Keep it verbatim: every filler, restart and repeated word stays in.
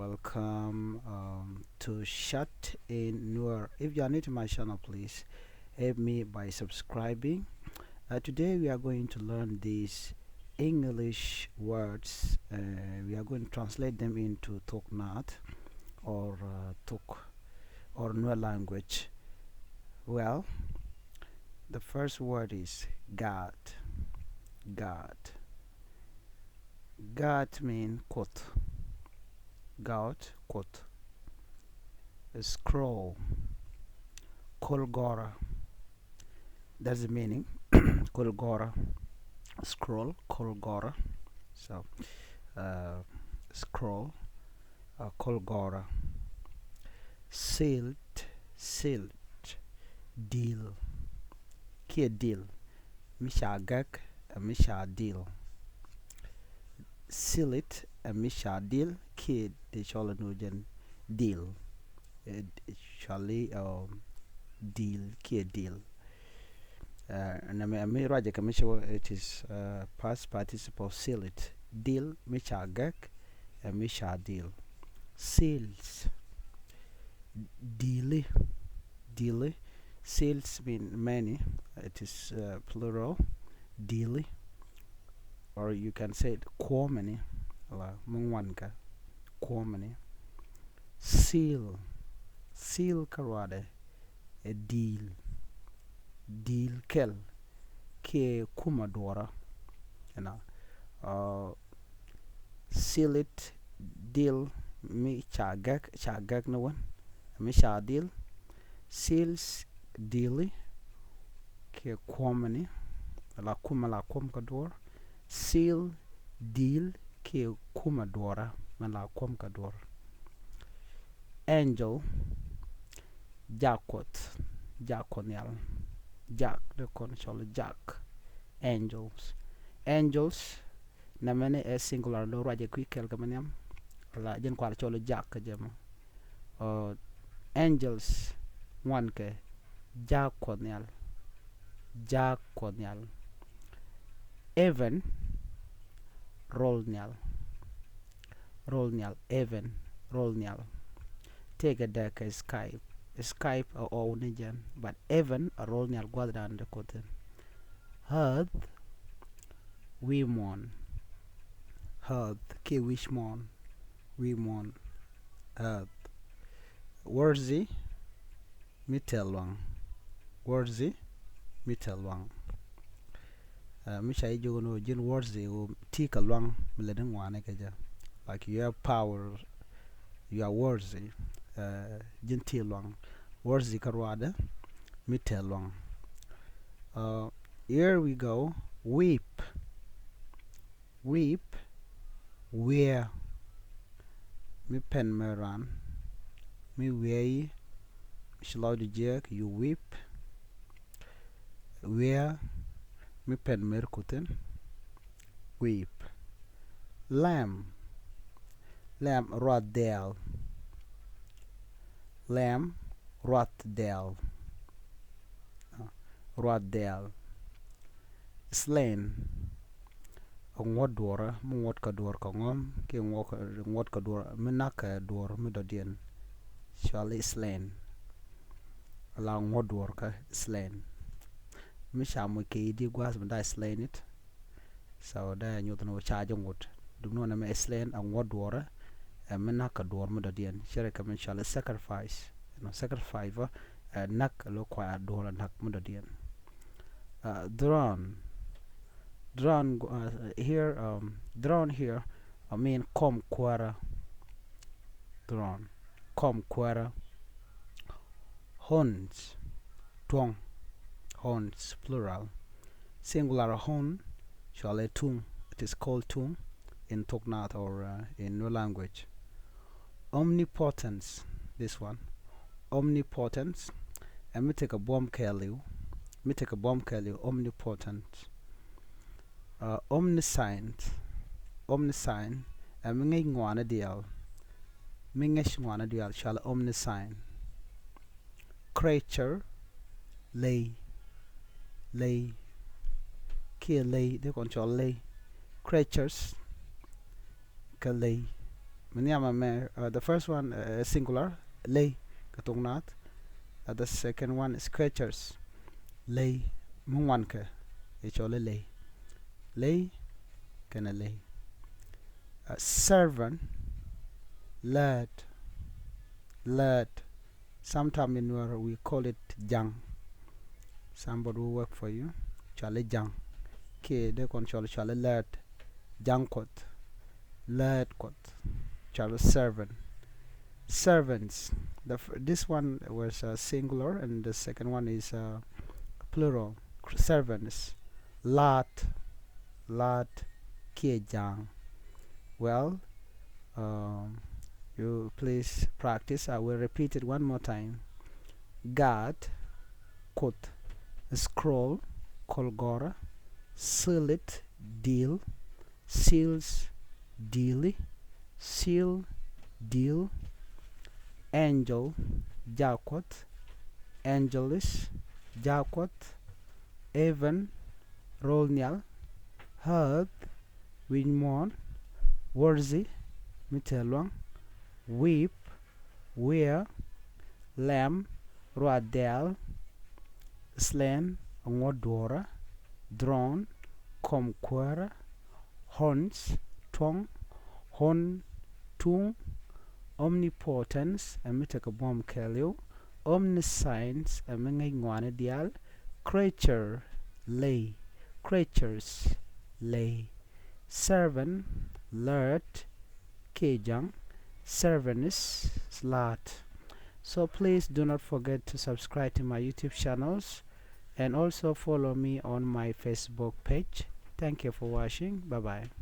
Welcome um, to Chat in Nuer. If you are new to my channel, please help me by subscribing. Uh, today we are going to learn these English words. Uh, we are going to translate them into Thok Naath or uh, Thok or Nuer language. Well, the first word is gaat. Gaat. Gaat mean Kuoth. Gaat, Kuoth. Scroll. Kol gɔra. That's the meaning. Kol gɔra. Scroll, kol gɔra. So, uh, scroll, uh, kol gɔra. Silt, silt. Dil. Kiɛ dil. Mi ca gɛk, ɛ mi ca dil. Silt, ɛ mi ca dil, kiɛ dee cɔl ɛ nu jɛn dil. Ɛ, cɔali, um, dil, kiɛ dil. Uh, nɛ mɛ, mi ruacɛ kɛ mi ci wä, it is uh, past participle, silt. Dil, mi ca gɛk, ɛ mi ca dil. Sils. Dili. Dili. Sils mean many. It is uh, plural. Dili. Or you can say it kuɔmɛni. La mi ŋuan kɛ. Kuɔmɛni. Sil. Sil kä ruacɛ ɛ dil. Dil kɛl kiɛ kumɛ duɔrä. Ɛnɔ. Uh, silt dil mi ca gɛk, ca gɛk ni wän, mi ca dil. Sils dili kiɛ kuɔmɛni, la kumɛ la kuɔm kä duɔr. Sil dil kiɛ kumɛ duɔrä, mi la kuɔm kä duɔr. Angel, jak Kuɔth, jak Kuɔth Nhial. Jak, dee kɔn cɔl jak. Angels. Angels, nɛ mɛni ɛ singular, lo ruacɛ kui̱ kɛl kɛ mi nhiam. La jɛn kual cɔl jak kä jɛ mɔ. Uh, angels, ŋuan kɛ, jak Kuɔth Nhial. Jak Kuɔth Nhial. Heaven, rol nhial. Rol nhial, heaven, rol nhial. Tëëkɛ dee kɛ Skype. Skype ɛ ɣɔw ni jɛn, but heaven ɛ rol nhial gua̱thdan dee Kuoth thi̱n. Earth, wi̱i̱ muɔ̱ɔ̱n. Earth kiɛ wi̱c muɔ̱ɔ̱n. Wi̱i̱ muɔ̱ɔ̱n. Earth. Worthy, mi tɛth luaŋ. Worthy, mi tɛth luaŋ. Uh, mi ca ji̱ jiök ni ɣöö ji̱n worthy ɣöö ti kɛ luaŋ mi lät ni ŋuani kɛ jɛ. Like you have power, you are worthy. Uh, ji̱n ti luaŋ. Worthy kä ruacdɛ, mi tɛth luaŋ. Uh, here we go. Weep. Weep, wiɛɛ. Mi pɛn mɛ ran, mi wiɛɛ yi, mi ci lɔcdu jiääk, you weep. Wiɛɛ, mi pɛn mɛ rku thi̱n, weep. Lamb, lamb, ruath dɛɛl. Lamb, ruath dɛɛl. Ruath dɛɛl. Slain, ɛ ŋuɔ̱t duɔ̱ɔ̱rä, mi ŋuɔ̱t kɛ duɔ̱ɔ̱r kɛ ŋɔ̱m, kiɛ ŋuɔ̱t kɛ, ŋuɔ̱t kɛ duɔ̱ɔ̱r, mi na̱k kɛ duɔ̱ɔ̱r mi dɔ̱diɛn. Cɔali slain. La ŋuɔ̱t duɔ̱ɔ̱r kä slain. Mi ca moc kɛ i̱di gua̱a̱th mi da̱a̱ slain it. So dee nyuth ni wä ca jɛ ŋut. Duŋni wä nɛ mɛ slain ɛ ŋuɔ̱t duɔ̱ɔ̱rä, ɛ mi na̱k kɛ duɔ̱ɔ̱r mi dɔ̱diɛn. Cɛ rɛ kɛ mi cɔali sacrifice. You know, sacrifice bä, ɛ na̱k lo kuay a duɔ̱ɔ̱r ɛ na̱k mi dɔ̱diɛn. Uh, drown. Drown, uh, here, um, drown here, I mean, kɔm kuäärä. Drown. Kɔm kuäärä. Horns. Tuɔ̱ŋ. Horns, plural. Singular horn, cɔalɛ tuŋ. It is called tuŋ in Thok Naath or uh, in Nuer language. Omnipotence, this one. Omnipotence. Ɛ mi tekɛ buɔ̱m kɛɛliw. Mi tekɛ buɔ̱m kɛɛliw, omnipotent. Uh, omniscient. Omniscient. Ɛ mi ŋäc ŋuani diaal. Mi ŋäc ŋuani diaal, cɔalɛ omniscient. Creature, ley. Ley. Kiɛ ley, dee kɔn cɔl ley. Creatures, kɛ ley. Mi nhiam ɛmɛ, uh, the first one, uh, singular, ley, kɛ thok naath. Uh, the second one is creatures, ley, mi ŋuan kɛ, ɛ cɔl i̱ ley. Ley kɛnɛ ley. Uh, servant, lät, lät. Sometime in Nuer we call it ja̱ŋ. Somebody who work for you, cɔal i̱ ja̱ŋ. Kiɛ dee kɔn cɔl, cɔal i̱ lät, ja̱ŋ Kuɔth, lät Kuɔth, cɔal i̱ servant. Servants. The f-, this one was, uh, singular, and the second one is, uh, plural. Servants. La̱a̱t, la̱a̱t kiɛ ja̱a̱ŋ. Well, um, you please practice. I will repeat it one more time. Gaat, Kuoth. Scroll, kɔlgɔrä. Seal it, di̱i̱l. Seals, di̱i̱li. Seal, di̱i̱l. Angel, jaak Kuɔth. Angelis, jaak Kuɔth. Heaven, ro̱l nhial. Earth, wi̱c muɔ̱ɔ̱n. Worthy, mi te lua̱ŋ. Whip, wiaa. Lamb, ruath diaal. Slain, aŋuɔ̱t duɔ̱ɔ̱rä. Throne, kɔm kuäärä. Horns, tuɔ̱ŋ. Horn, tuŋ. Omnipotence, ɛ mi tekɛ buɔ̱m kɛɛliw. Omniscience, ɛ mi ŋäc ŋɔaani diaal. Creature, ley. Creatures, ley. Servant, lät, kiɛ ja̱ŋ. Servants, la̱a̱t. So please do not forget to subscribe to my YouTube channels and also follow me on my Facebook page. Thank you for watching. Bye bye.